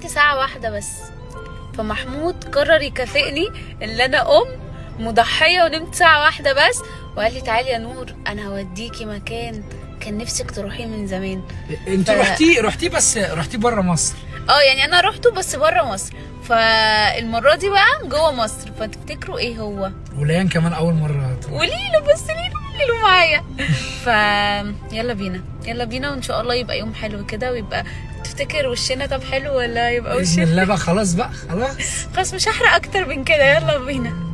نمت ساعة واحدة بس. فمحمود قرر يكافئني ان انا مضحيه ونمت ساعة واحدة بس، وقال لي تعالي يا نور انا هوديكي مكان كان نفسك تروحيه من زمان. انت رحتي بس رحتي بره مصر. اه يعني انا روحته بس بره مصر، فالمره دي بقى جوه مصر. فتفتكروا ايه هو؟ وليان كمان اول مرة تروح. وليلو، بس ليلو ليلو معايا. ف يلا بينا، يلا بينا، وان شاء الله يبقى يوم حلو كده، ويبقى تفتكر وشنا طب حلو ولا يبقى باذن وشنا الله بقى، خلاص بقى، خلاص خلاص مش هحرق اكتر من كده، يلا بينا.